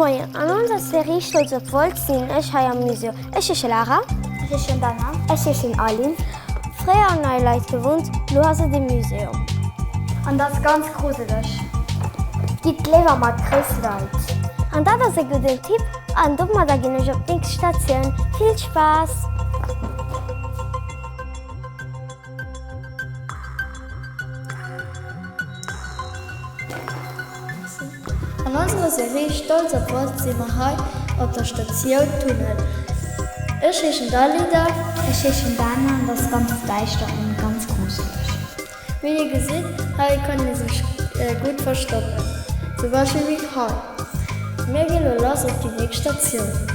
Moien, an onser Serie Stolz op Wolz sinn ech hei am Musée. Ech heesche Lara. Ech heeschen Dana. Ech heeschen Aline. Fréier hunn hei Leit gewunnt, lo ass et e Museum. An dat ass ganz gruseleg. Gitt léiwer mat grousse Leit. An dat ass e gudden Tipp an domadder ginn ech op d'nächst Statioun. Vill Spaass! An onserer Serie Stolz op Wolz si mer hei op der Statioun Tunnel. Ech heeschen Dalida. Ech heeschen Dana an et ass ganz däischter an ganz gruseleg. Wéi dir gesitt, hei kann ee sech gutt verstoppen. Zum Beispill wéi hei. Mir gi lo lass op déi nächst Statioun.